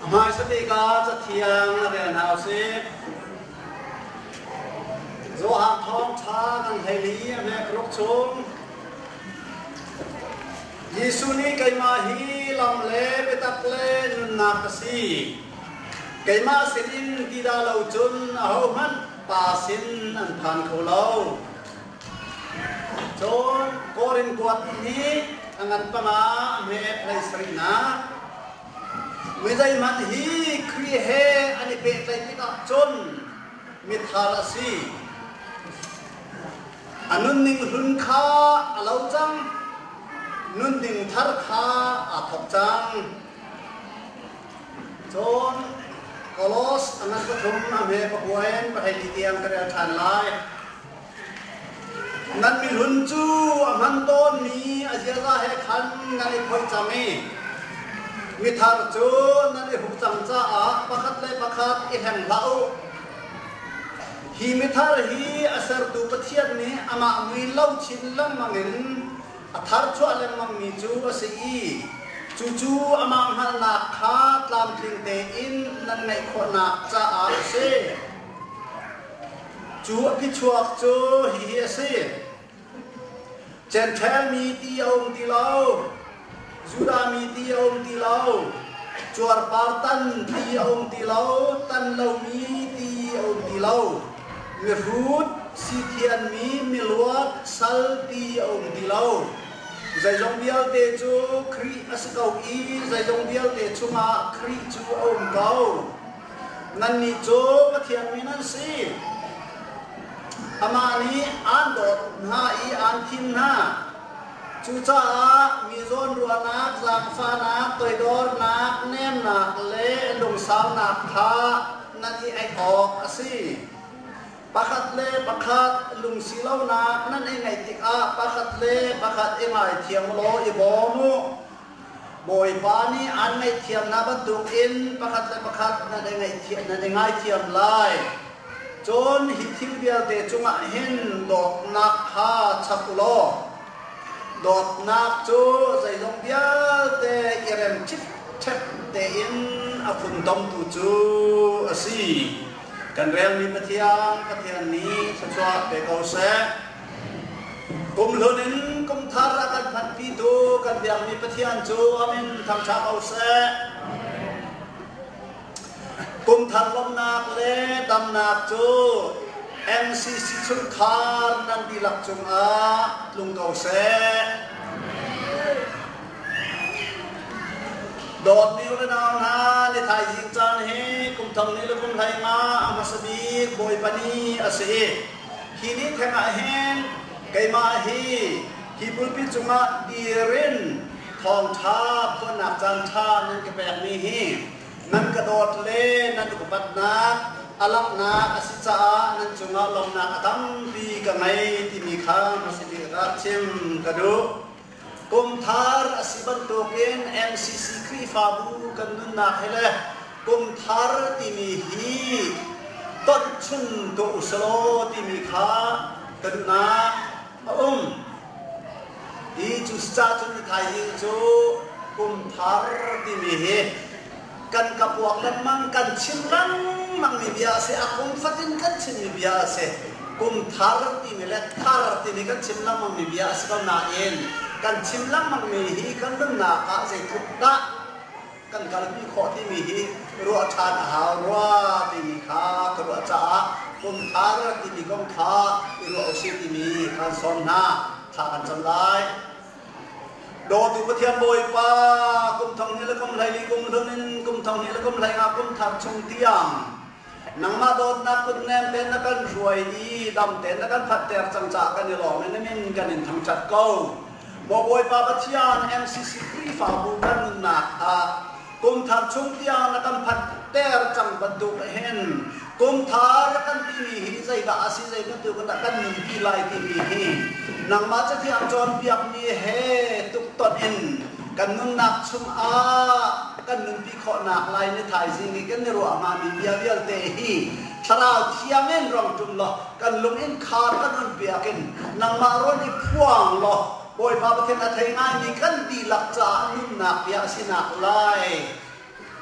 A hmaisa bik ah Cathiang a rel hna usih. Johan thawngṭha kan hlei i a hmekruk chung. Jesuh nih keimah hi lam le biatak le nunnak ka si. Keimah sinin ti dah lo cun ahohmanh Pa sin an phan kho lo. Cun Korin kuat nih a ngan panga a hme hlei sarihnak. Mi zeihmanh hi Khrih he an i pehtlaih tikah cun mithar a si. A nunning hlun kha a lo cang, nunning thar kha aa thawk cang. Cun Kolos a ngan pathum a hme pakua in pahlei tiang ka rel ṭhan lai. Nan mihlun cu a hman tawnmi a ziaza he khan nan i phoih cang i mithar cu nan i huk cang caah pakhat le pakhat i hleng hlah u. Hi mithar hi a sertu Pathian nih amah mui lo chin lengmang in a tharchuah lengmangmi cu a si i cucu amah hngalhnak kha tlamtling tein nan ngeih khawhnak caah a si. Cu a phichuak cu hihi a si: Jentail mi ti a um ti lo, Judah mi ti a um ti lo, cuarpar tan ti a um ti lo, tan lomi ti a um ti lo, mihrut, sithian mi, miluat, sal ti a um ti lo. Zeizong vialte cu Khrih a si ko i zeizong vialte chungah Khrih cu a um ko. Nannih cu Pathian mi nan si. Amah nih aan dawt hna i aan thim hna. Cucaah mi zawnruahnak, zaangfahnak, toidornak, nemnak le lungsaunak kha nan i aih awk a si. Pakhat le pakhat lungsi lonak nan i ngeih tikah pakhat le pakhat i ngaithiam law i bawm u. Bawipa nih aan ngaihthiam hna bantukin pakhat le pakhat nan i ngaithiam lai. Cun hi thil vialte cungah hin dawtnak kha chap u law, dawtnak cu zeizong vialte i rem ṭhipṭhep tein a funtomtu cu a si. Kan relmi Pathian, Pathian nih thluachuah pe ko seh. Kumhlun in kumthar a kan phanhpitu kan biakmi Pathian cu a min thangṭha ko seh. Kumthar lawmhnak le damnak cu MCC chungkhar nan dihlak cungah tlung ko seh. Dawtmi u le nau hna, ni thaizing caan hi kum thong ni le kum hlei nga a hmasa bik Bawipa ni a si i Hi ni theng ah hin keimah hi hi pulpit cungah dir in thawngṭha phuannak caanṭha nan ka pekmi hi nan ka dawt le nan upatnak a langhnak a si caah nan cungah lawmhnak a tampi ka ngei timi kha hmasa bik ah chim ka duh. Kum thar a si bantukin MCC Khrihfabu kan nunnak hi le kum thar timi hi tonhchun tuah usalaw timi kha ka duhnak a um. Hi cu ca cun ni thaizing cu kum thar timi hi kan ka puak lengmang, kan chim lengmang mi bia a si. A kum fatin kan chim mi bia a si. Kum thar timi le thar timi kan chim lengmang mi bia a si ko nain kan chim lengmang mi hi kan nunnak ah zeitluk dah kan kalpi khawh timi hi ruah ṭhan a hau rua timi kha ka ruah caah kum thar timi kong kha i ruah usih timi kan sawm hna. Thla kan cam lai. Dawtu Pathian Bawipa, kum thong hnih le kum 14 kum hlun in kum thong hnih le kum 15 kum thar chung tiang nangmah dawtnak kutnem tein na kan hruai i dam tein na kan phanhter cang caah kan i lawm i na min kan in thangṭhat ko. Maw Bawipa Pathian, MCC Khrihfabu kan nunnak ah kum thar chung tiang na kan phanhter cang bantuk hin kum thar kan timi hi zeidah a si, zei bantuk in dah kan nunpi lai timi hi nangmah Cathiang cawnpiakmi he tuktonh in kan nunnak chungah kan nunpi khawhnak lai ni thaizing i kan i ruah hngami bia vialte hi Thlarau Thiang in rong ṭum law kan lung in khar kan hun piak in nangmah rawn i phuang law Bawipa Pathian a thei ngaimi kan dihlak caah nunnak bia a sinak lai.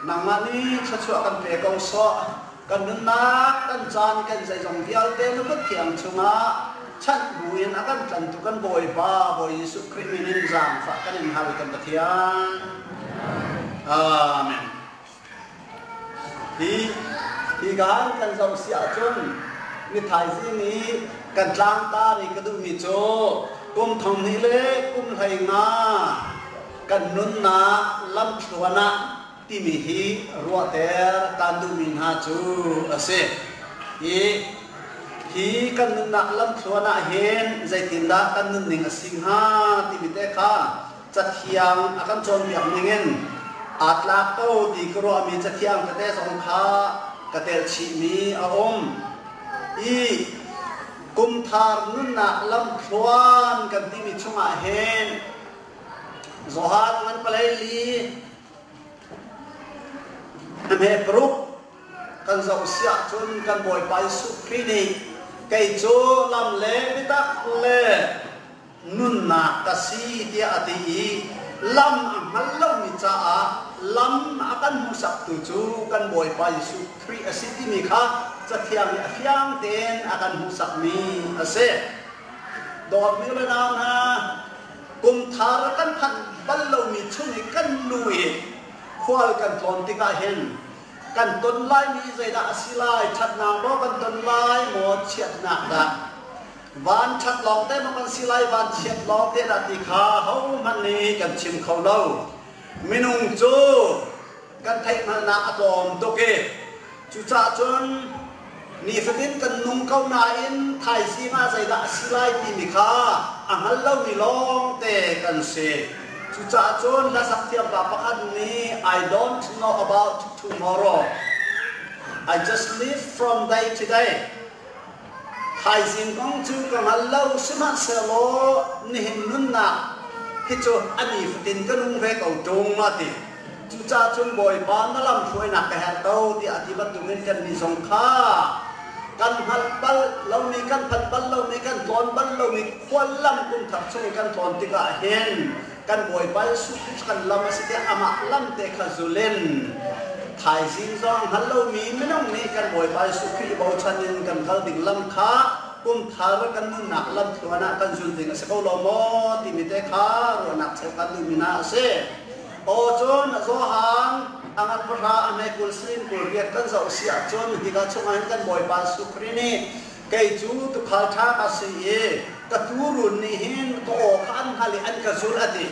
Nangmah nih thluachuah kan pe ko sawh. Kan nunnak, kan caan, kan zeizong vialte na kut thiang chungah chanh buin a kan tlantu kan Bawipa, Bawi Jesuh Khrih min in zaangfah kan in hal kan Pathian. Amen. Hi hi gaan kan zoh si ahcun ni thaizing i kan tlangtar i ka duhmi cu kum 20 le 15 kan nunnak lamthluan ah timi hi ruahter kaan duhmi hna cu a si. Hi hi kan nunnak lamthluan ah hin zeitindah kan nunning a si hnga timi te kha Cathiang a kan cawnpiak ningin aa tlak ko ti ka ruahmi cathiang tete zong kha ka telh chihmi a um. I kumthar nunnak lamthluan kan timi chungah hin Johan ngan palei li hme paruk kan zoh si ahcun kan Bawipa Jesuh Khrih nih kei cu lam le biatak le nunnak ka si tiah a ti i lam a hngal lomi caah lam a kan hmuhsaktu cu kan Bawipa Jesuh Khrih a si timi kha Cathiang nih a fiang tein a kan hmuhsakmi a si. Dawtmi le nau hna, kum thar kan phanh bal lomi chung i kan lu i khual kan tlawn tikah hin kan ton laimi zeidah a si lai, ṭhatnak maw kan ton lai maw chiatnak dah? Van ṭhat lawng te maw kan si lai, van chiat lawng te dah ti kha hohmanh nih kan chim kho lo. Minung cu kan theihhngalhnak a tlawm tuk i cucaah cun nifatin kan nung ko nain thaizing ah zeidah a si lai timi kha a hngal lomi lawng te kan si. Cucaah cun hlasak thiam pa pakhat nih, "I don't know about tomorrow. I just live from day to day." Thaizing kong cu ka hngal lo, sihmanhsehlaw nihin nunnak hi cu a nifatin ka nung ve ko ṭung, a ti. Cucaah cun Bawipa, na lamhruainak ka herh ko, tiah a ti bantukin kannih zong kha kan hngalh bal lomi, kan phanh bal lomi, kan tlawn bal lomi khuallam kum thar chung i kan tlawn tikah hin kan Bawipa Jesuh Khrih kan lam a si tiah amah lam te kha zul in thaizing zong hngal lomi minung nih kan Bawipa Jesuh Khrih i bochan in kan kal ding lam kha kum thar kan nunnak lam thluan ah kan zul ding a si ko lo maw timi te kha ruahnak cheukhat duhmi hna a si. Aw cun Johan a ngan pahra a hme 20 sin 28 kan zoh si ahcun hika chungah hin kan Bawipa Jesuh Khrih nih, "Kei cu tuukhal ṭha ka si i ka tuurun nih hin ka aw kha an hngalh i an ka zulh," a ti.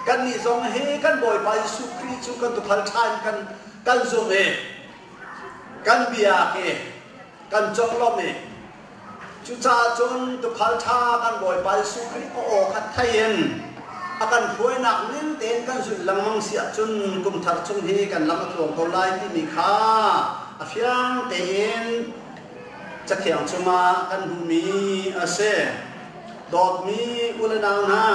Kannih zong hi kan Bawipa Jesuh Khrih cu kan tuukhal ṭha in kan zumh i kan biak i kan conglawmh i cucaah cun tuukhal ṭha kan Bawipa Jesuh Khrih ka aw kha thei in a kan hruainak ning tein kan zulh lengmang si ahcun kum thar chung hi kan lam a tluang ko lai timi kha a fiang tein Cathiang chungah kan hmuhmi a si. Dawtmi u le nau hna,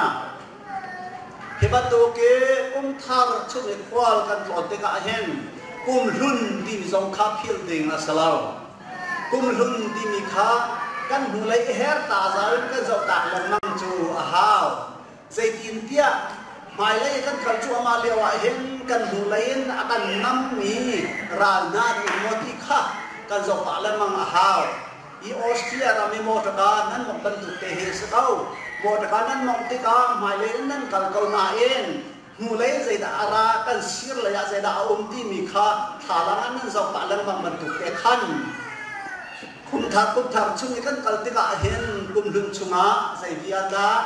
hi bantuk i kum thar chung i khual kan tlawn tikah hin kum hlun timi zong kha philh ding a si lo. Kum hlun timi kha kan hnulei i her ta zau in kan zoh tak lengmang cu a hau. Zeitintiah hmailei kan kal cuahmah lioah hin kan hnulei in a kan nammi ral hna an um maw ti kha kan zoh pah lengmang a hau. Hi Austria ram i mawṭaka nan mawngh bantuk te hi a si ko. Mawṭaka nan mawngh tikah hmailei in nan kal ko nain hnulei zeidah a ra, kan sir lei ah zeidah a um timi kha thlalang ah nan zoh pah lengmang bantuk te khan kum thar kum thar chung i kan kal tikah hin kum hlun chungah zei bia dah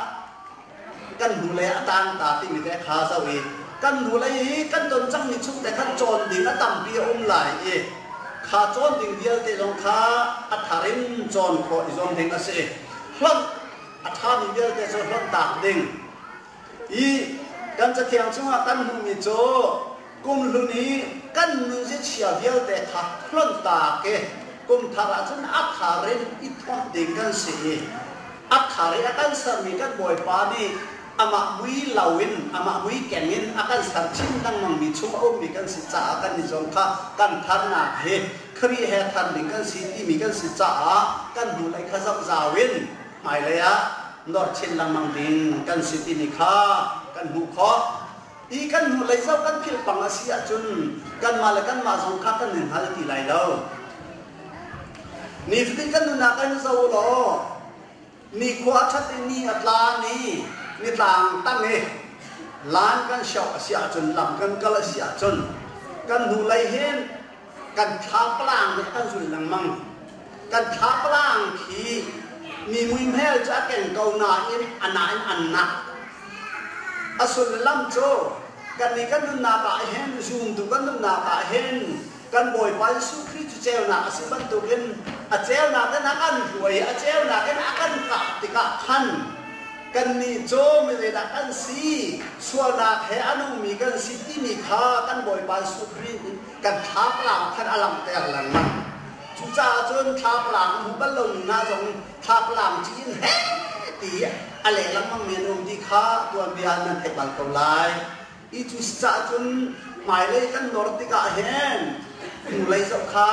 kan hnulei a tang ta timi te kha zoh i kan hnulei i kan ton cangmi chung te khan cawn ding a tampi a um lai i kha cawn ding vialte zong kha a thar in cawn khawh i zuam ding a si. Hlonh a ṭhami vialte cu hlonh tak ding i kan Cathiang chungah kan hmuhmi cu kum hlun i kan nunzia chia vialte kha hlonh tak i kum thar ahcun a thar in i thuamh ding kan si i a thar i a kan sermi kan Bawipa nih amah mui lo in, amah mui keng in a kan ser chin lengmangmi chung a ummi kan si caah kan i zong kha kan tharnak hi Khrih he thar ding kan si timi kan si caah kan hnulei kha zoh zau in hmailei ah nor chin lengmang ding kan si timi kha kan hmuh khawh. I kan hnulei zoh kan philh pang a si ahcun kanmah le kanmah zong kha kan i hngal ti lai lo. Nifatin kan nunnak kan zoh law nikhua a ṭhat i ni a tla ni nitlang tang i lan kan sioh a si ahcun, lam kan kal a si ahcun kan hnulei hin kan thlapalang nih kan zul lengmang. Kan thlapalang khi mi muihmel cu a keng ko nain a nain an nak. A sullam cu kannih kan nunnak ah hin, zumtu kan nunnak ah hin kan Bawipa Jesuh Khrih cu ceunak a si bantukin a ceunak in a kan hruai i a ceunak in a kan kah tikah khan kannih cu mi zeidah kan si, sualnak he a nungmi kan si timi kha kan Bawipa Jesuh Khrih nih kan thlaplang khan a langhter lengmang. Cucaah cun thlaplang a hmu bal lomi hna zong thlaplang ci in heh ti a leh lengmangmi an um ti kha tuanbia nan theih bal ko lai. I cu caah cun hmailei kan nor tikah hin hnulei zoh kha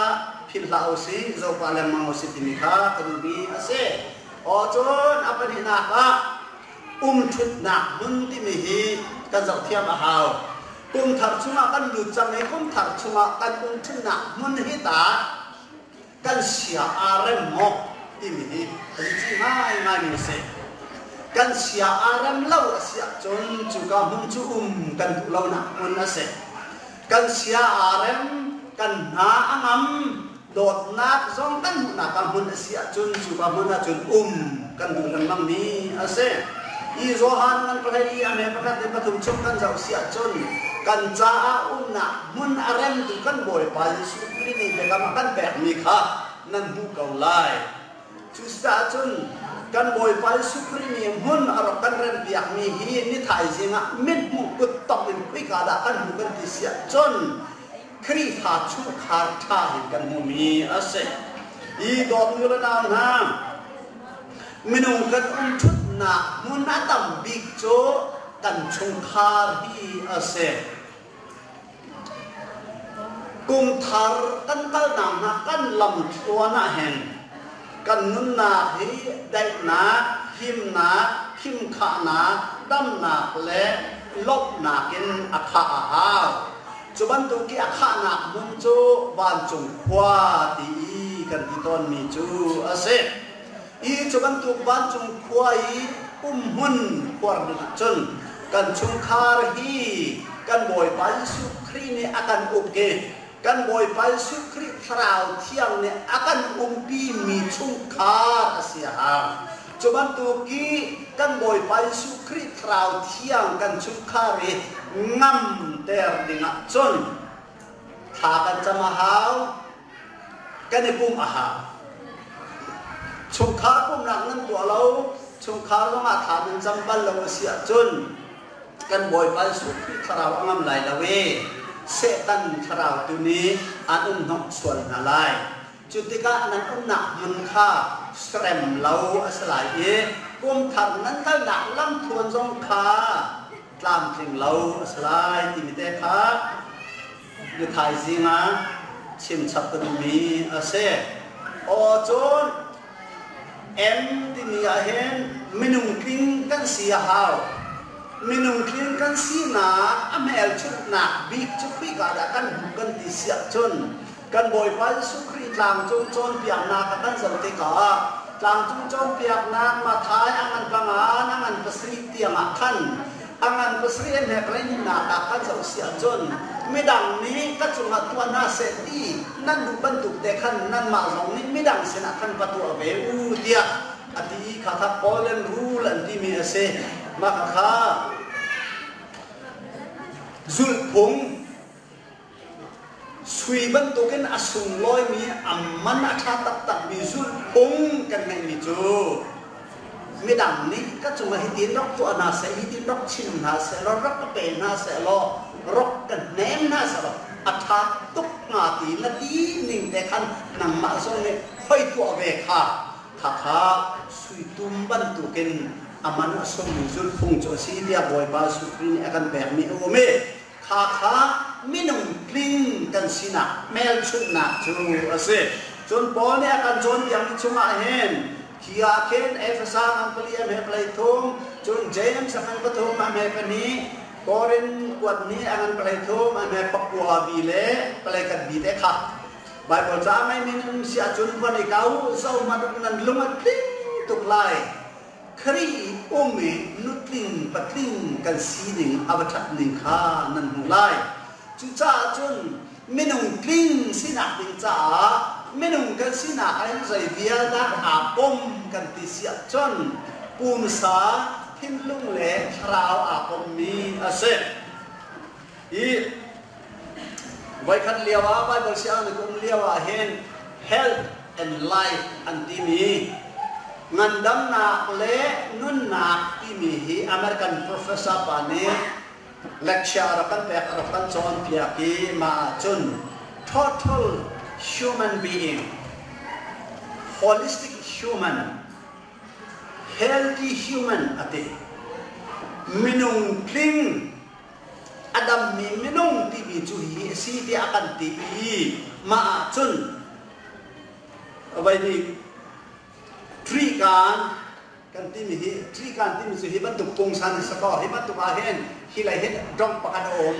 philh hlah usih, zoh pah lengmang usih timi kha ka duhmi a si. Aw cun a pahnihnak ah umṭhutnak hmun timi hi kan zohthiam a hau. Kum thar chungah kan lut cang i kum thar chungah kan umṭhutnak hmun hi ta kan sia aa rem maw timi hi a biapi ngaingaimi a si. Kan sia aa rem lo a si ahcun cuka hmun cu um kan duh lonak hmun a si. Kan sia aa rem, kan hna a ngam, dawtnak zong kan hmuhnak ah hmun a si ahcun cuka hmun ahcun um kan duh lengmangmi a si. I Johan ngan pahlei i a me pakhat le pathum chung kan zoh si ahcun kan caah umnak hmun a remtu kan Bawipa Jesuh Khrih nih biakam a kan pekmi kha nan hmuh ko lai. Cucaah cun kan Bawipa Jesuh Khrih nih hmun a rak kan rempiakmi hi ni thaizing ah mithmuh kuttok in khoika dah kan hmuh kan ti si ahcun Khrihfa chungkhar ṭha hin kan hmuhmi a si. Hi dawtmi le nau hna, minung kan umṭhutnak hmun a tam bik cu kan chungkhar hi a si. Kum thar kan kalnak hna kan lamthluan ah hin kan nunnak hi daihnak, himnak, khimkhahnak, damnak le lawmhnak in a khah a hau. Cu bantuk i a khahnak hmun cu vancung khua ti i kan ti tawnmi cu a si. I cu bantuk vancung khua i umhmun khuar ding ahcun kan chungkhar hi kan Bawipa Jesuh Khrih nih a kan uk i kan Bawipa Jesuh Khrih Thlarau Thiang nih a kan umpimi chungkhar a si a hau. Cu bantuk i kan Bawipa Jesuh Khrih Thlarau Thiang kan chungkhar i ngamter dingah cun thla kan cam a hau, kan i pumh a hau. Chungkhar pumhnak nan tuah lo, chungkhar zongah thla nan cam bal lo a si ahcun kan Bawipa Jesuh Khrih Thlarau a ngam lai lo i Satan thlarau tu nih an um hnawh sual hna lai. Cu tikah nan umnak hmun kha serem lo a si lai i kum thar nan kalnak lamthluan zong kha tlamtling lo a si lai timi te kha ni thaizing ah chimchap ka duhmi a si. Aw cun M timi ah hin minung tling kan si a hau. Minung tling kan sinak a hmelchunhnak bik cu Khrihka dah kan hmuh kan ti si ahcun Kan Bawipa Jesuh Khrih tlangcung cawnpiaknak a kan zoh tikah tlangcung cawnpiaknak Matthai a ngan panga a ngan pasarih tiangah khan a ngan pasarih a hnek hleihnihnak ah kan zoh si ahcun midang nih ka cungah tuah hna seh ti nan duh bantuk te khan nanmah zong nih midang sinah khan va tuah ve u tiah a ti kha kha Golden Rule an timi a si. Mah kha zulhphung Sui bantukin a sunglawimi, a man a ṭha taktakmi zulhphung kan ngeihmi cu midang nih ka cungah hitin rak tuah hna seh, hitin rak chim hna seh law, rak ka pe hna seh law, rak ka hnem hna seh law, a ṭha tuk hnga ti na ti ning te khan nangmah zong nih hoi tuah ve kha khakha sui tum bantukin a man a sungmi zulhphung cu a si tiah Bawipa Jesuh Khrih nih a kan pekmi a um i Kha kha minung tling kan sinak hmelchunhnak cu a si. Cun Paul nih a kan cawnpiakmi chungah hin khi ah khin Efesa ngan pali a hme palei thum, cun James a ngan pathum a hme pahnih, Korin kuat nih a ngan palei thum a hme pakua bi le palei khat bi te kha Baibal ca ngeimi nan um si ahcun van i kau zo hmanh nan lung a tling tuk lai. Khrih um i nutling patling kan sining a va ṭhat ning kha nan hmuh lai. Cucaah cun minung tling sinak ding caah minung kan sinak ah hin zei vial dah aa pom kan ti si ahcun pumsa, thinlung le thlarau aa pommi a si. I voikhat lio ah Baibal sianginn ka um lio ah hin health and life an timi ngandamnak le nunnak timi hi American professor pa nih lecture a rak kan pek, a rak kan cawnpiak i mah ahcun total human being, holistic human, healthy human a ti. Minung tling a dammi minung timi cu hi a si tiah a kan ti i mah ahcun vai nih trikan kan timi hi, trikan timi cu hi bantuk pungsan hi sakaw hi bantuk ah hin hi lei hin dong pakhat a um,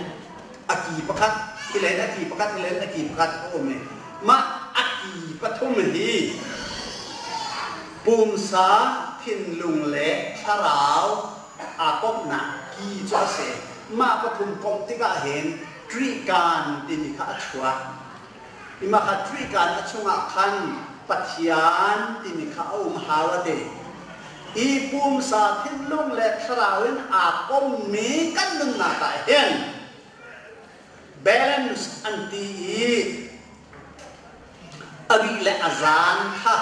a ki pakhat hi lei a ki pakhat, hi lei a ki pakhat a um i mah a ki pathum hi pumsa, thinlung le thlarau aa komhnak ki cu a si. Mah pathum komh tikah hin ṭihkaan timi kha a chuak. I mah kha ṭihkaan a chungah khan Pathian timi kha a um hau a ti. I pumsa, thinlung le thlarau in aa kommi kan nunnak ah hin balance an ti i a ri le a zaan kha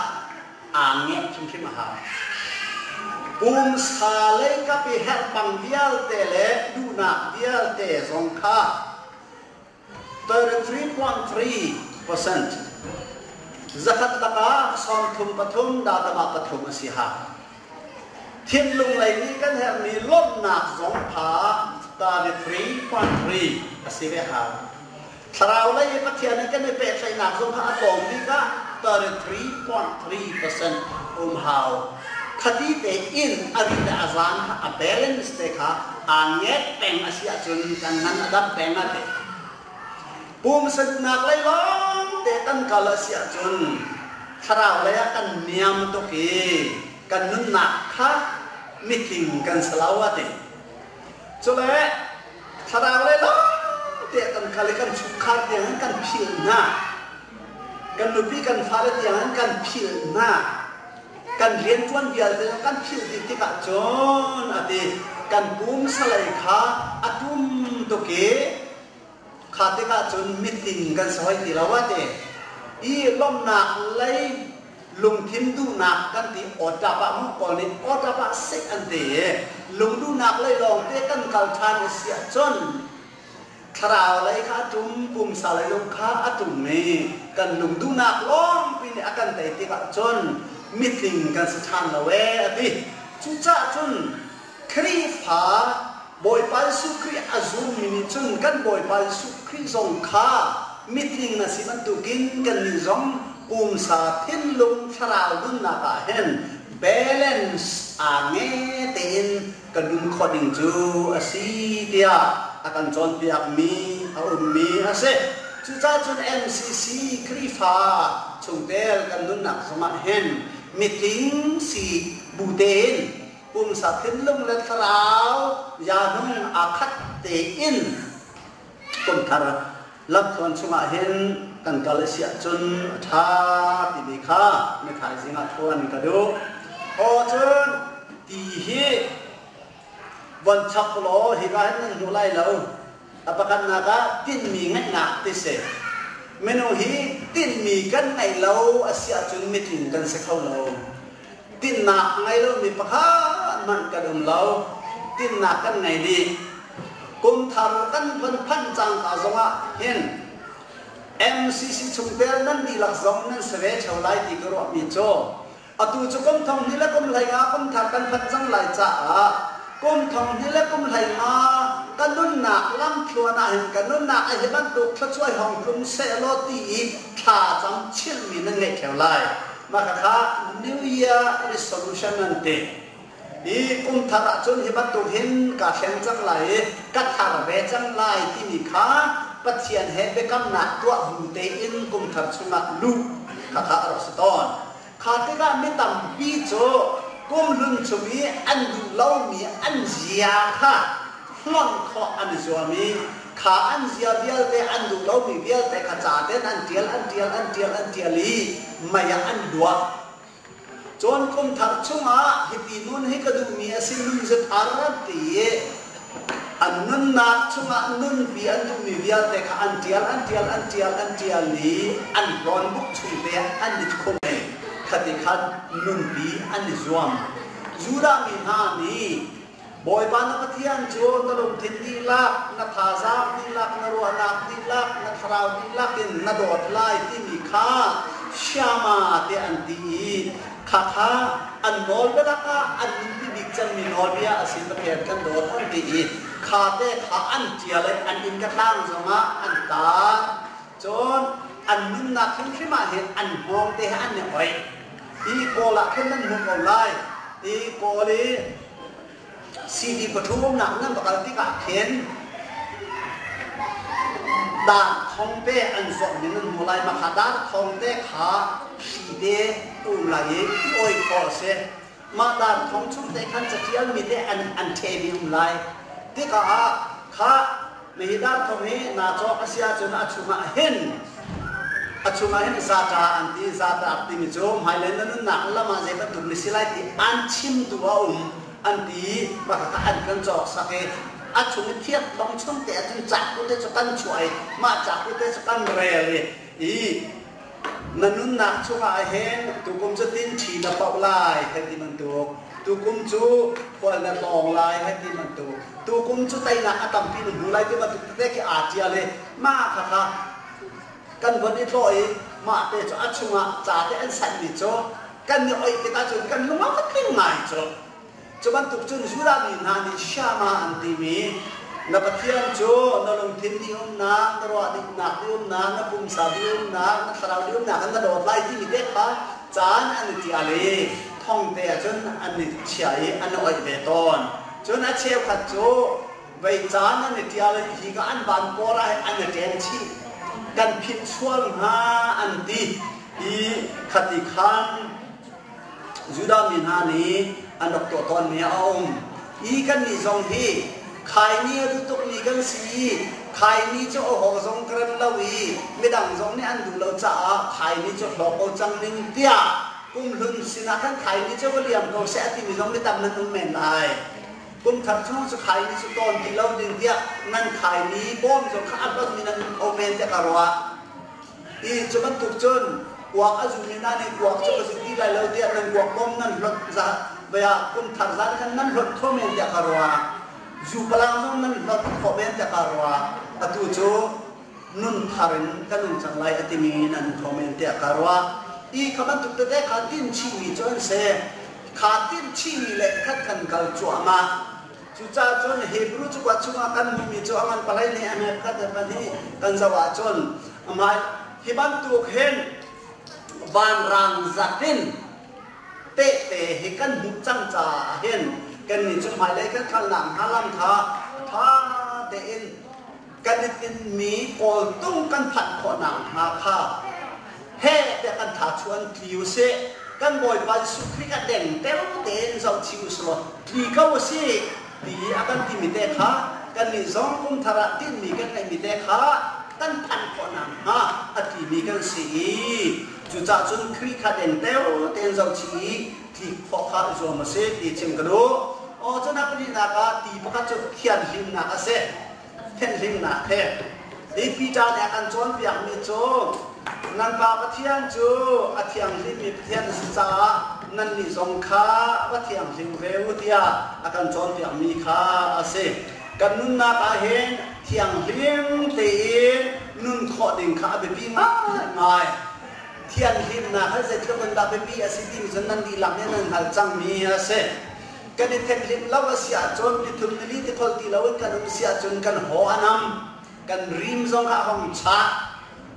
aa ngiat hrimhrim a hau. Pumsa lei kap i herhbang vialte le duhnak vialte zong kha 33.3% zakhat lakah 33 datama pathum a si ha. Thinlung lei nih kan herhmi lawmhnak zong kha 33.3 a si ve hau. Thlarau lei i Pathian he kan i pehtlaihnak zong kha a tlawm bik ah 33.3% um hau. Khati tein a ri le a zaan kha a balance te kha aa nget peng a si ahcun kan ngan a dam peng a ti. Pumsa duhnak lei lawng te kan kal a si ahcun thlarau lei ah kan niam tuk i kan nunnak kha mitling kan si lo a ti. Cule thlarau lei lawng te kan kal i kan chungkhar tiang in kan philh hna. Kan nupi kan fale tiang in kan philh hna. Kan rianṭuan vialte zong kan philh dih tikah cun a ti, kan pumsa lei kha a tum tuk i kha tikah cun mitling kan si hoi ti lo a ti. I lawmhnak lei lungthin duhnak kan ti, awṭap ah mu Paul nih awṭap ah seh an ti i lungduhnak lei lawngte kan kal ṭhan a si ahcun thlarau lei kha a ṭum, pumsa lei lung kha a ṭum i kan lungduhnak lawngpi nih a kan tei tikah cun mitling kan si ṭhan lo ee a ti. Cucaah cun Khrihfa Bawipa Jesuh Khrih a zummi nih cun kan Bawipa Jesuh Khrih zong kha mitling na si bantukin kannih zong pumsa, thinlung, thlarau nunnak ah hin balance aa nge tein kan um khawh ding cu a si tiah a kan cawnpiakmi a ummi a si. Cucaah cun MCC Khrihfa chungtel kan nunnak zongah hin mitling si bu tein pumsa, thinlung le thlarau yahnung aa khat tein kum thar lamthluan chungah hin kan kal a si ahcun a ṭha timi kha na thaizing ah ṭhuan ka duh. Aw cun ti hi von chap law hika hin nan hmu lai lo. A pakhatnak ah tinhmi ngeihnak ti si. Minung hi tinhmi kan ngeih lo a si ahcun mitling kan si kho lo. Tinhnak a ngei lomi pakhat hmanh kan um lo. Tinhnak kan ngei dih. Kum thar kan von phanh cangka zongah hin MCC chungtel nan dihlak zong nan si ve ṭheo lai ti ka ruahmi cu atu cu kum thong hnih le kum 15 kum thar kan phanh cang lai caah kum thong hnih le kum 15 ka nunnak lamthluan ah hin ka nunnak a hi bantuk thluachuah hong tlung sehlaw ti i thla cam chilhmi nan ngeih ṭheo lai. Mah khakha New Year Resolution an ti. Hi kum thar ahcun hi bantuk hin kaa thleng cang lai i ka thar ve cang lai timi kha Pathian he biakamnak tuah bu tein kum thar chungah luh khakha a rak si tawn. Kha tikah mi tampi cu kum hlun chung i an duh lomi an zia kha hlonh khawh an i zuam i kha an zia vialte an duh lomi vialte kha ca tein an ṭial an ṭial an ṭial an ṭial i mei ah an duah. Cun kum thar chungah hiti nun hi ka duhmi a si nun cu thar an ti i an nunnak chungah nunpi an duhmi vialte kha an ṭial an ṭial an ṭial an ṭial i an hlawnbuk chung te ah an i khum i khati khan nunpi an i zuam. Judah mi hna nih Bawipa na Pathian cu na lungthin dihlak, na thazaang dihlak, na ruahnak dihlak, na thlarau dihlak in na dawt lai timi kha Shama tiah an ti i khakha an nawlbia lakah an nunpi bik cemmi nawlbia a si. Pathian kan dawt an ti i kha te kha an ṭial i an innka tlang zongah an tar. Cun an nunnak hrimhrim ah hin an hngawng te he an i oih. Hi Kawl ah khin nan hmuh ko lai. Hi Kawl i CD pathumnak nan va kal tikah khin dar thong te an zawrh ning nan hmu lai. Mah kha dar thong te kha hri te um lai i oi khawh a si. Mah dar thong chung te khan caṭialmi te an ṭhemi um lai. Tikah kha Hihi dar thong hi naa cawk a si ahcun a chungah hin a chungah hin zata an ti. Zata timi cu hmailei na nunnak lam ah zei bantuk na si lai ti an chimtu a um an ti. Mah kha an kan cawk sak i a chung i thiak thong chung te ahcun caku te cu kan chuah i mah caku te cu kan rel i na nunnak chungah hin tukum cu tin ṭhi na poh lai hei ti bantuk, tukum cu khual na tlawng lai hei ti bantuk, tukum cu teinak a tampi na hmu lai ti bantuk tete khi aa ṭial i mah khakha kan von i tlawh i mah te cu a chungah ca te an sanhmi cu kan i oih tikah cun kan lung a va tling ngai cu. Cu bantuk cun Judah mi hna nih Shama an timi na Pathian cu na lungthin dihumnak, na ruah dihnak dihumnak, na pumsa dihumnak, na thlarau dihumnak in na dawt lai timi te kha caan an i ṭial i thongte ahcun an i chia i an i oih ve tawn. Cun a cheukhat cu vei caan an i ṭial i hi ka an van kawr ah an i ṭem chih. Kan philh sual hnga an ti i khati khan Judah mi hna nih an rak tuah tawnmi a um. Hi kannih zong hi khaini a duh tukmi kan si i khaini cu a haw zong ka rem lo i midang zong nih an duh lo caah khaini cu hlawk ko cang ning tiah kumhlun sinah khan khaini cu va liam ko seh a timi zong mi tam nan um men lai. Kum thar chung cu khaini cu tawn ti lo ding tiah nan khaini bawm zong kha a hlonmi nan um kho men tiah ka ruah. I cu bantuk cun kuak a zumi hna nih kuak cu ka zu ti lai lo tiah nan kuak bom nan hlot za vei ah kum thar zan khan nan hlot kho men tiah ka ruah. Zu palang zong nan hlot khawh men tiah ka ruah. Atu cu nun thar in ka nung cang lai a timi nan kho men tiah ka ruah. I kha bantuk tete kha tin chihmi cu an si. Kha tin chihmi le khat kan kal cuahmah. Cucaah cun Hebrew cakuat chungah kan hmuhmi cu a ngan palei nih a hmet khat pahnih kan zoh ahcun amah hi bantuk hin vanrang zat in tehte hi kan hmuh cang caah hin kannih cu hmailei kan kalnak hnga lam kha ṭha tein kan i tinhmi kawltung kan phanh khawhnak hnga kha heh tiah kan tha chuan tli u sih. Kan Bawipa Jesuh Khrih a deng teo tein zoh chih u sih law tli ko u sih ti i a kan timi te kha kannih zong kum thar ah tinhmi kan ngeihmi te kha kan phanh khawhnak hnga a tlimi kan si i cucaah cun Khrih kha deng teo tein zoh chih i tlik khawh kha i zuam a si ti chim ka duh. Aw cun a pahnihnak ah ti pakhat cu thianhlimnak a si. Thianhlimnak he. Hi Peter nih a kan cawnpiakmi cu nan Pa Pathian cu a thianghlimmi Pathian a si caah nannih zong kha va thianghlim ve u tiah a kan cawnpiakmi kha a si. Kan nunnak ah hin thianghlim tein nun khawh ding kha a biapi ngaingai. Thianhlimnak hi zeitluk in dah biapi a si timi cu nan dihlak nih nan hngalh cangmi a si. Kan i thenhlimh lo a si ahcun nithum nili tikhol ti loin kan um si ahcun kan haw a nam, kan rim zong kha a hong chah.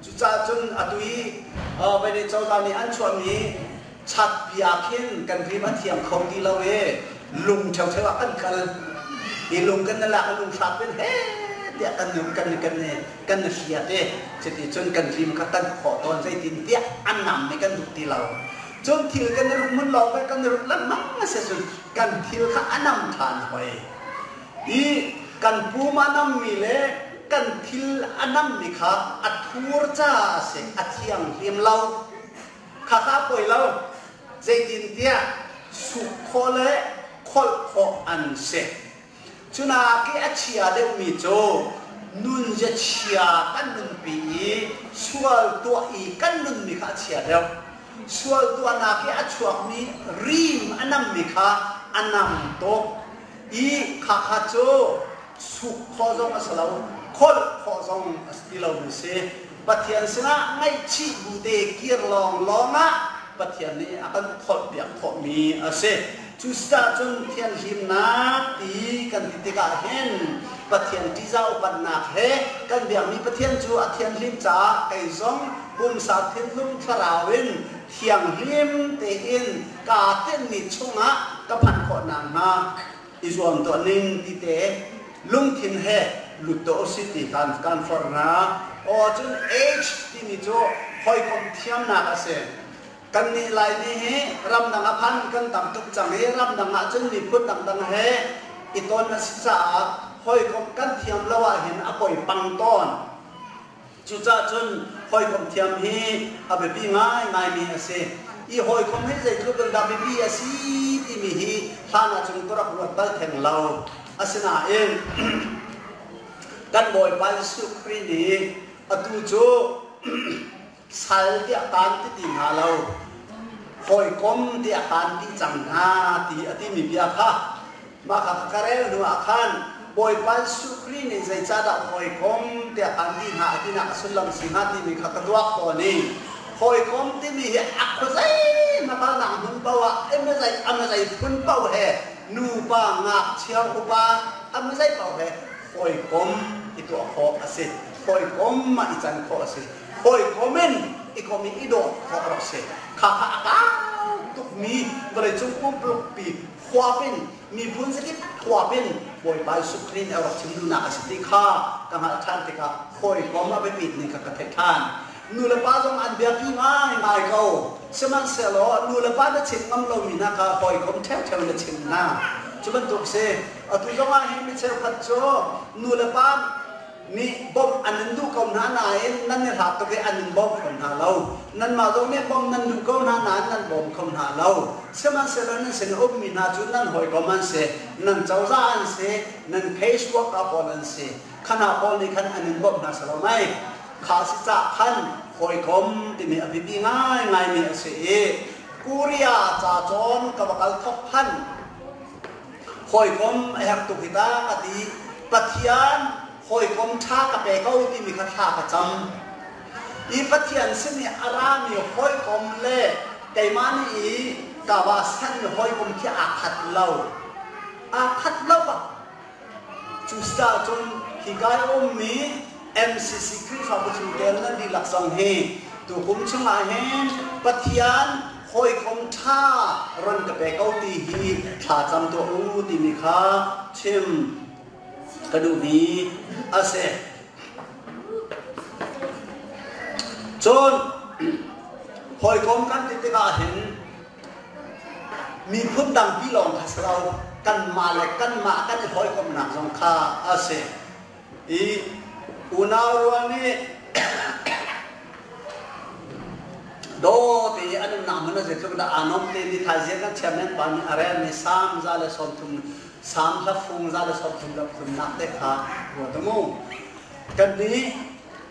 Cucaah cun atu i Vawlei cozah nih an chuahmi chatpi ah khin kan rim a thiang kho ti lo i Lung ṭheuṭheu ah kan kal i lung kan i lak i lung hrak in he tiah kan kan kan kan i hliat i cuti cun kan rim kha kan khawh tawn, zeitintiah a nam i kan duh ti lo. Cun thil kan i ruk mun lawng kan i ruk lengmang a si cun kan thil kha a nam ṭhan hoi i kan pum a nammi le kan thil a nammi kha a thur caah a si, a thianghlim lo. Khakha poi lo, zeitintiah suk khawh le kholh khawh an si. Cunak i a chia deuhmi cu nunzia chia kan nunpi i sual tuah i kan nunmi kha a chia deuh. Sual tuahnak i a chuakmi rim a nammi kha a nam tuk i khakha cu suk khawh zong a si lo, kholh khawh zong a si ti lomi si. Pathian sinah ngaihchih bu te kir lawnglawng ah Pathian nih a kan kholhpiak khawhmi a si. Cucaah cun thianhlimnak ti kan ti tikah hin Pathian ṭihzah upatnak he kan biakmi Pathian cu a thianhlim caah kei zong pumsa thinlung thlarau in thianghlim tein kaa tinhmi chungah ka phanh khawh nakhnga i zuam tuah ning ti te lungthin he lut tuah usih ti kan kan forh hna. Aw cun H timi cu hawikom thiamnak a si. Kannih Laimi hi ramdang a phan kan tam tuk cang i ramdang ah cun miphun dangdang he i ton a si caah hawikom kan thiam lo ahhin a poi pang tawn. Cucaah cun hawikom thiam hi a biapi ngaingaimi a si. I hawikom hi zeitluk in dah biapi a si timi hi hlan ahcun ka rak ruat bal theng lo. Asinain kan Bawipa Jesuh Khrih nih atu cu sal tiah kaan ti ti hna lo, hawikom tiah kaan ti cang hna ti a timi bia kha mah kha ka rel hnu ah khan Bawipa Jesuh Khrih nih zeicahdah hawikom tiah kaan ti hna a tinak a sullam si hnga timi kha ka tuak tawn i hawikom timi hi a khuazei hmakalnak hmun paoh ah amazei amazei phun paoh he nupa ngakchia upa amazei paoh he hawikom i tuah khawh a si, hawikom ah i can khawh a si, hawikom in i kom i i dawt khawh a rak si. Kha kha a kau tukmi vawleicung pumpuluk pi huap in miphun zakip huap in Bawipa Jesuh Khrih nih a rak chim duhnak a si ti kha ka hngalh ṭhan tikah hawikom a biapit ning kha ka theih ṭhan. Nu le pa zong an biapi ngaingai ko. Sihmanhsehlaw nu le pa na chim ngam lomi hna kha hawikom ṭheuṭheu na chim hna. Cu bantuk si. Atu zong ah hin mi cheukhat cu nu le pa nih bawmh an in duh ko hna nain nan i hlat tuk i an in bawm kho hna lo. Nanmah zong nih bawmh nan duh ko hna nain nan bawm kho hna lo. Sihmanhsehlaw nan sin ummi hna cu nan hawikom an si, nan cozah an si, nan case worker pawl an si. Kha hna pawl nih khan an in bawmh hna si lo mei? Kha si cah khan hawikom timi a biapi ngaingaimi a si i Korea ca cawn ka va kal thok khan hawikom a herh tuk hi ta ka ti. Pathian hawikom ṭha ka pe ko timi kha thla ka cam i Pathian sin i a rami hawikom le keimah nih i ka va sanmi hawikom khi aa khat lo, aa khat lo bak. Cucaah cun hika i a ummi MCC Khrihfabu chungtel nan dihlak zong hi tukum chungah hin Pathian hawikom ṭha ron ka pe ko ti hi thla cam tuah u timi kha chim ka duhmi a si. Cun hawikom kan ti tikah hin miphun dangpi lawng kha si lo, kanmah le kanmah kan i hawikomhnak zong kha a si. I unau rual nih daw te i an umnak hmun a zeitluk dah aa nuam te ni thaizing kan chairman pa nih a relmi Salm 130, Salm hlafung 133 nak te kha ruat mu. Kan nih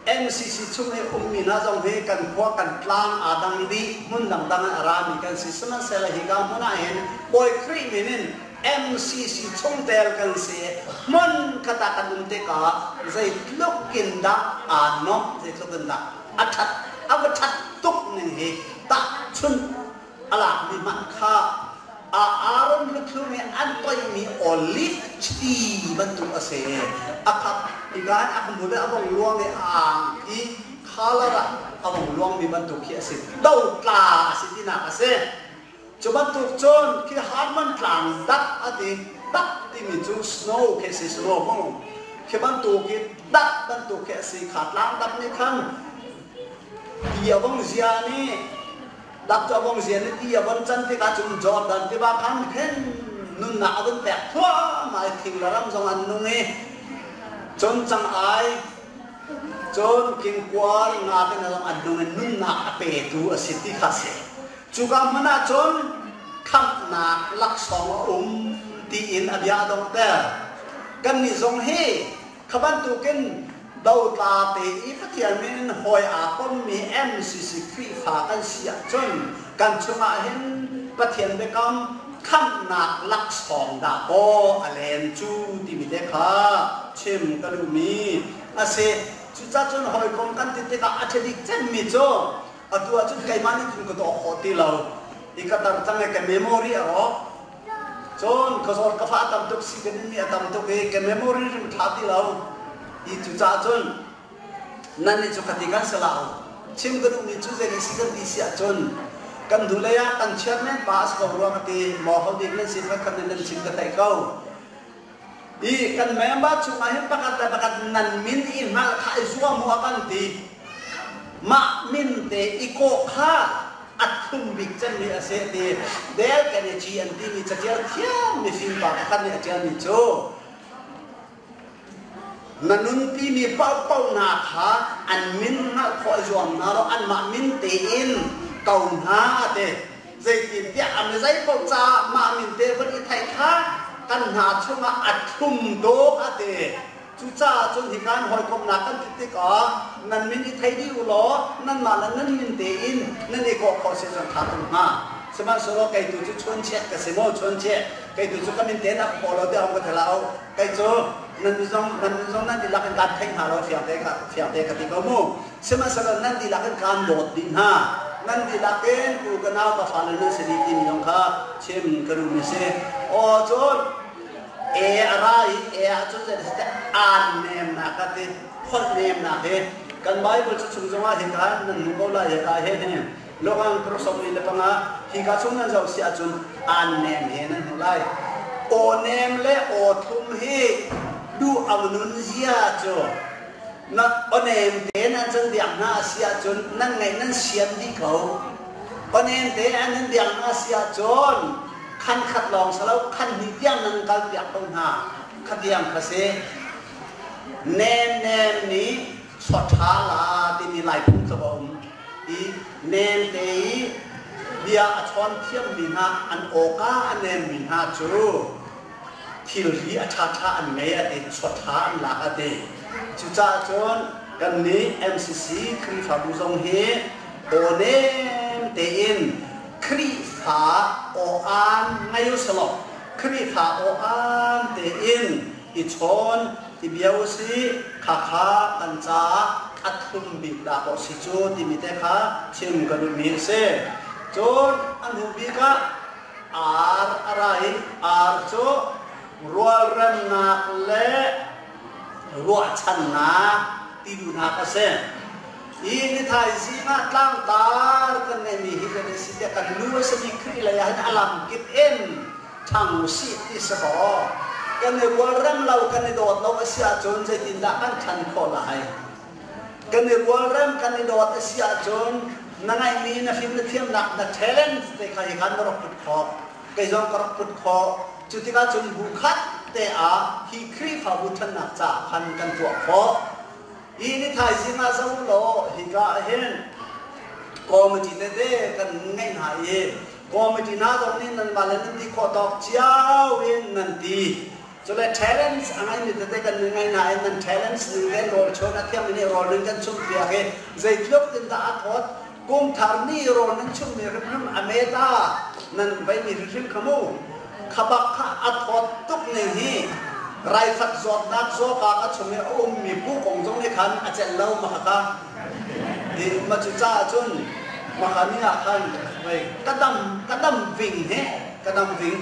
MCC chung i ummi hna zong hi kan khua kan tlang aa dang dih, hmun dangdang in a rami kan si. Sihmanhsehlaw hika hmun ah hin Bawi Khrih min in MCC chungtel kan si. Hmun khat ah kan um tikah zeitluk in dah aa nuamh, zeitluk in dah a ṭhat, a va ṭhat tuk ning hi tahchunh a lakmi hmanh kha a Aaron luthlum i an toihmi olive chiti bantuk a si. A khap hika hin a hmul i a vong luang i a angki color ah a vong luangmi bantuk khi a si. Dotla a si tinak a si. Cu bantuk cun khi Harmon tlang dat a ti. Dat timi cu snow khi si, snow mu. Khi bantuk i dat bantuk khi a si. Kha tlang dat nih khan ti a vong zia nih, dat cu a vong zia nih ti a von can tikah cun Jordan tiva khan khin nunnak a vun pek thluahmah i thing le ram zong an nung i cun cang ai cun kingkual nga te hna zong an nung i nunnak a petu a si ti kha si. Cuka hmun ah cun khamhnak laksawng a um tiin a bia a donghter. Kannih zong hi kha bantukin dotla te i Pathian min in hawi aa kommi MCC Khrihfa kan si ahcun kan chungah hin Pathian biakam khamhnak laksawng dah kaw a len cu timi te kha chim ka duhmi a si. Cucaah cun hawikom kan ti tikah a ṭha bik cemmi cu atu ahcun keimah nih cun ka tuah khawh ti lo i ka tar cang i ka memory a rawk. Cun ka zawt ka fah tam tuk, si ka dinmi a tam tuk i ka memory rim ṭha ti lo i cucaah cun nan nih cu khati kan si lo. Chim ka duhmi cu zei si kan ti si ahcun kan hnulei ah kan chairman pa a si ko rua ka ti maw, ho dik nan si khat nan chim ka theih ko i kan member chungah hin pakhat le pakhat nan min i hngalh kha i zuam u a kan ti. Mah min te i kawh kha a thlum bik cemmi a si ti. Dale Carnegie an timi catial thiam mifim pa pakhat nih a ṭialmi cu, na nunpimi paohpaoh hna kha an min hngalh khawh i zuam hna law anmah min tein ko hna a ti. Zeitintiah a mi zeipaoh caah mah min te vun i theih kha kan hna chungah a thlum dawh a ti. Cucaah cun hika in hawikomhnak kan ti tikah nan min i thei dih u law nanmah le nan min tein nan i kawh khawh si cun ṭha tuk hnga. Sihmanhsehlaw kei tu cu chuanchiah ka si maw chuanchiah, kei tu cu ka min tein a ka kawh lo tiah ka thei lo. Kei cu nan zong nan zong nan dihlak in kaan theih hna lo, fiang te fiang te ka ti ko mu. Sihmanhsehlaw nan dihlak in kaan dawt dih hna. Nan dihlak in u ka nau ka fale nan si dih timi zong kha chim ka duhmi si. Aw cun e a ra i e ahcun zei ti aan nemnak a ti, holh nemnak hi kan Bible cu chung zongah hika nan hmu ko lai. Hika he hin Logang 25 hika chung nan zoh si ahcun aan nem he nan hmu lai. Aw nem le aw thlum hi duh a nun zia cu na aw nem te nan can biak hna a si ahcun nan ngaih nan sian dih ko. Aw nem te an nan biak hna a si ahcun khan khat lawng salo khan hnih tiang nan kal piak ko hna khatiang kha si. Nem nem nih sawṭha la timi Lai phung cu a um i nem te i bia a chawn thiammi hna, an awka a nemmi hna cu thilri a ṭhaṭha an ngei a ti, sawṭha an lak a ti. Cucaah cun kannih MCC Khrihfabu zong hi aw nem tein Khrihfa aw-aan ngei u selaw Khrihfa aw-aan tein i chawn i bia u sih. Khakha kan caah a thlum bik dah kaw si cu timi te kha chim ka duhmi a si. Cun a hnu bik ah ar a ra i ar cu rualremnak le ruahchannak ti duhnak a si. Hi nithaizing ah tlangtar kan ngeihmi hi kan i si tiah kan nu a simi Khrih lei ah hin a lamkip in ṭhang u sih ti si kaw, kan i rualrem lo, kan i dawt lo a si ahcun zeitindah kan ṭhan khawh lai? Kan i rualrem, kan i dawt a si ahcun na ngeihmi na fim na thiamnak, na talent te kha hi khan na rak put khawh, kei zong ka rak put khawh. Cu tikah cun bu khat te ah hi Khrihfabu ṭhannak caah khan kan tuah khawh. Hi ni thaizing ah zoh law hika ah hin committee tete kan ngeih hna i committee hna zong nih nanmah le nan ti khawh tawk cio in nan ti. Cule talents a ngeimi tete kan ngei hna i nan talents ning tein rawl chuan a thiammi nih rawl nan kan chumhpiak i zeitluk in dah a thawt. Kum thar ni rawl nan chumhmi hrimhrim a meta nan veimi hrimhrim kha mu kha bak kha a thawt tuk ning hi raifat zawtnak zawka a chung i a ummi pu kong zong nih khan a celh lo ma kha i ma cu caah cun maka ni ah khan ka dam ka dam ving he ka dam ving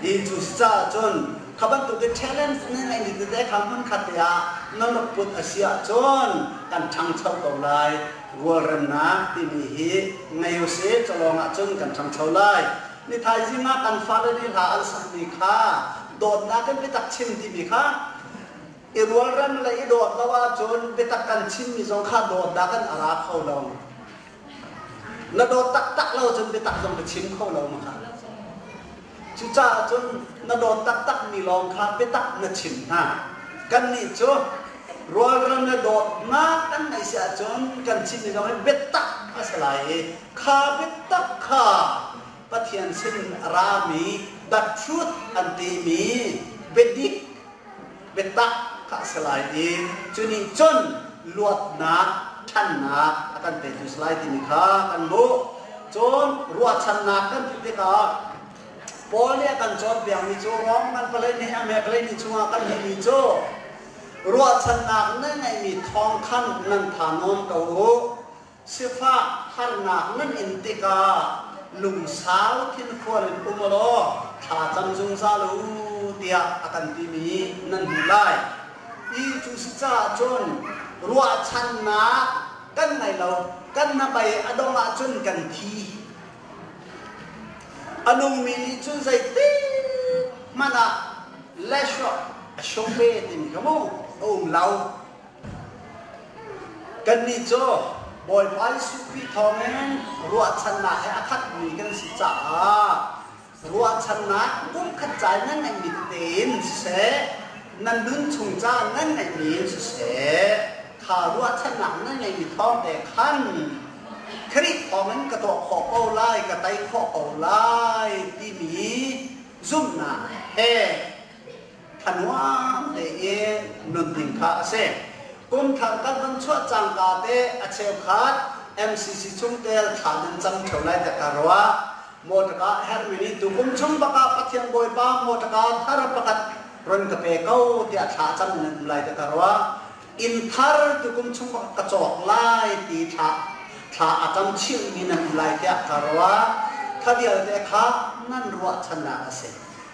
i cu caah cun kha bantuk in challenge na ngeihmi tete kha hmun khat te ah na rak put a si ahcun kan ṭhangcho ko lai. Rualremnak timi hi ngei usih, cu lawng ahcun kan ṭhangcho lai. Ni thaizing ah kan fale nih hla an sakmi kha dawtnak in biatak chim timi kha i rualrem le i dawt lo ahcun biatak kan chimmi zong kha dawtnak in a ra kho lo. Na dawt taktak lo cun biatak zong na chim kho lo ma kha. Cucaah cun na dawt taktakmi lawng kha biatak na chim hna. Kannih cu rualrem le dawtnak kan ngeih si ahcun kan chimmi zong hi biatak a si lai i kha biatak kha Pathian sin a rami the truth an timi biadik biatak kha a si lai i cu nih cun luatnak ṭhannak a kan petu si lai timi kha kan hmuh. Cun ruahchannak kan ti tikah Paul nih a kan cawnpiakmi cu Rom kan palei nih a me palei nih chungah kan hmuhmi cu ruahchannak na ngeihmi thawng khan nan tha nawn ko u. Sifak harnak nan in tikah lungsau thinfual in um u law thla cam zungzal u tiah a kan timi nan hmuh lai. I cu si caah cun ruahchannak kan ngei lo, kan hnabei a dong ahcun kan thi. A nungmi nih cun zeitik hmanh ah lesho a shope timi kha mu a um lo. Kannih cu Bawipa Jesuh Khrih thawngin ruahchannak he a khatmi kan si caah ruahchannak kumkhat ca in nan ngeihmi tete in siseh, nan nun chung ca nan ngeihmi in siseh, kha ruahchannak nan ngeihmi thawng te khan Khrih thawngin ka tuah khawh ko lai, ka tei khawh ko lai timi zumhnak he thanuam tein nun ding kha a si. Kum thar kan van chuah cangka te a cheukhat MCC chungtel thla nan cam ṭheo lai tiah ka ruah. Mawṭaka herhmi nih tukum chung bakah Pathian Bawipa mawṭaka thar pakhat run ka pe ko tiah thla cam in nan um lai tiah ka ruah. Inn thar tukum chung bakah ka cawk lai ti thla thla a cam chihmi nan um lai tiah ka ruah. Kha vialte kha nan ruahchannak a si.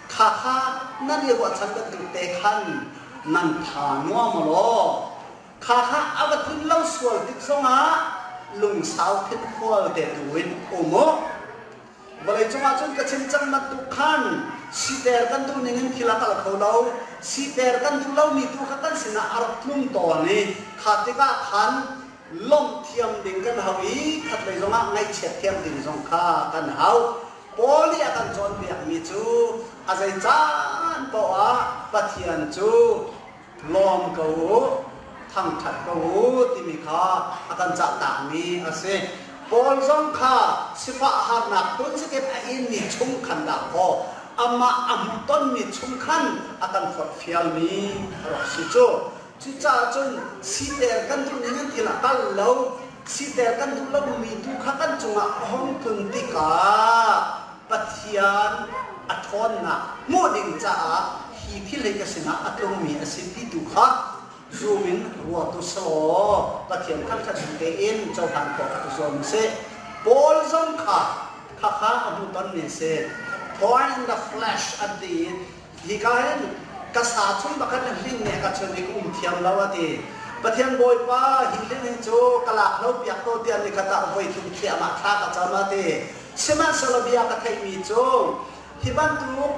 Khakha nan i ruahchan bantuk te khan nan tha nuam law khakha a va tlun lo sual tik zongah lungsau thinfual te tu in um u. Vawlei cungah cun ka chim cang bantuk khan siter kan duh ning in thil a kal kho lo. Siter kan duh lomi tu kha kan sinah a rak tlung tawn i kha tikah khan lawmh thiam ding kan hau i khatlei zongah ngaihchiat thiam ding zong kha kan hau. Paul nih a kan cawnpiakmi cu a zei caan paoh ah Pathian cu lawm ko u, thangṭhat ko u timi kha a kan cahtakmi a si. Paul zong kha sifah harnak phunzakip a inmi chung khan dahkaw amah a hmuhtonmi chung khan a kan forhfialmi a rak si cu. Cucaah cun siter kan duh ning in thil a kal lo. Siter kan duh lomi tu kha kan cungah a hung tlun tikah Pathian a ṭhawnnak hmuh ding caah hi thil hi ka sinah a tlungmi a si ti tu kha zum in ruat u selaw Pathian thangṭhat ding tein cohlan khawh kha i zuam u sih. Paul zong kha khakha a hmuhtonmi a si. Thorn in the flesh an ti i Hika hin ka sa chung pakhat in hling nih a ka chun i ka um thiam lo a ti. Pathian Bawipa, hi hling hi cu ka lak lo piak ko tiah nikhat ah voi thum thliahmah thla ka cam a ti. Sihmanhsehlaw bia ka theihmi cu hi bantuk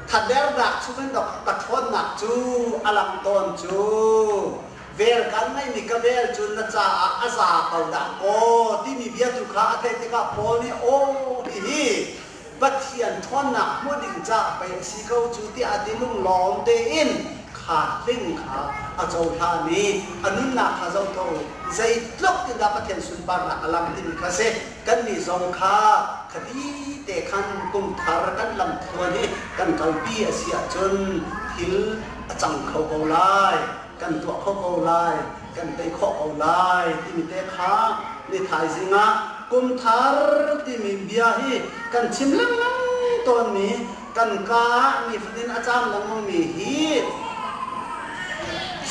thadernak chungin ka ṭhawnnak cu a lang tawn cu vel kan ngeihmi ka vel cu na caah a za ko dah kaw timi bia tu kha a theih tikah Paul nih aw hihi Pathian ṭhawnnak hmuh ding caah pei a si ko cu tiah a ti lunglawm tein kha hling kha a cohlan i a nunnak kha zoh tuah u. Zeitluk in dah Pathian sunparnak a lang timi kha si. Kannih zong kha khati te khan kum thar kan lamthluan i kan kalpi a si ahcun thil a cang kho ko lai, kan tuah kho ko lai, kan tei khawh ko lai timi te kha ni thaizing ah kum thar timi bia hi kan chim lengmang tawnmi kan ka nifatin a cam lengmangmi hi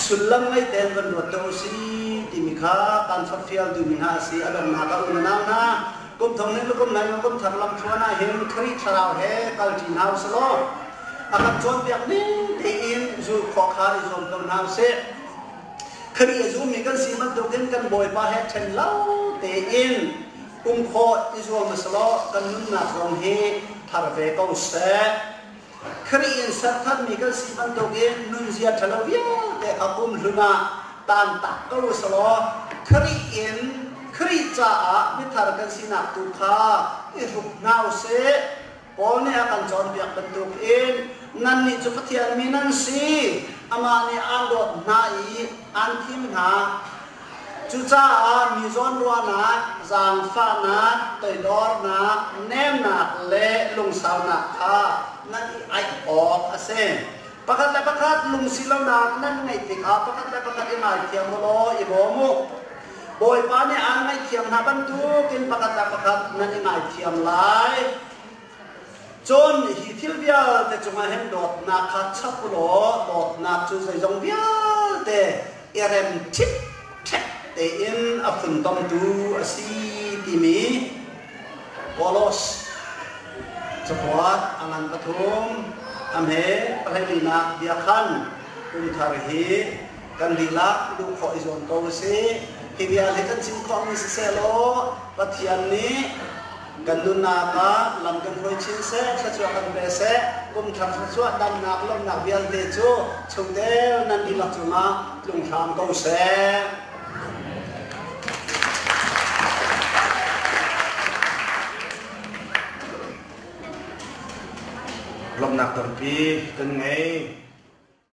sullam ngei tein van ruat te u si timi kha kan forhfial duhmi hna a si. A donghnak ah u na nau hna, kum thong nih kum nai kum thar lam thluan ah hin Khrih thlarau he kal ṭi hna u sih law a kan cawnpiak ning tein zul khawh kha i zuam ko hna u sih. Khrih a zummi kan si bantukin kan Bawipa he ṭhen lo tein um khawh i zuam a si law kan nunnak zong hi thar ve ko seh. Khrih in sertharmi kan si bantukin nunzia ṭhalo vialte kha kumhlun ah taantak ko usalaw Khrih in Khrih caah mithar kan sinak tu kha i hruk hna usih. Paul nih a kan cawnpiak bantukin nannih cu Pathian mi nan si, amah nih aan dawt hna i aan thim hna. Cucaah mi zawnruahnak, zaangfahnak, toidornak, nemnak le lungsaunak kha nan i aih awk a si. Pakhat le pakhat lungsi lonak nan ngeih tikah pakhat le pakhat i ngaithiam u law i bawm u. Bawipa nih aan ngaihthiam hna bantukin pakhat le pakhat nan i ngaithiam lai. Cun hi thil vialte cungah hin dawtnak kha chap u law dawtnak cu zeizong vialte i rem ṭhipṭhep tein a funtomtu a si timi Kolos cakuat a ngan pathum a hme pahleilinak bia khan kum thar hi kan dihlak luh khawh i zuam ko usih. Hi vial hi kan chim khawhmi siseh law Pathian nih kan nunnak ah lam kan hruai chin seh, thluachuah kan pe seh, kum thar thluachuah damnak lawmhnak vialte cu chungtel nan dihlak cungah tlung hram ko seh. Lawmhnak tampi kan ngei.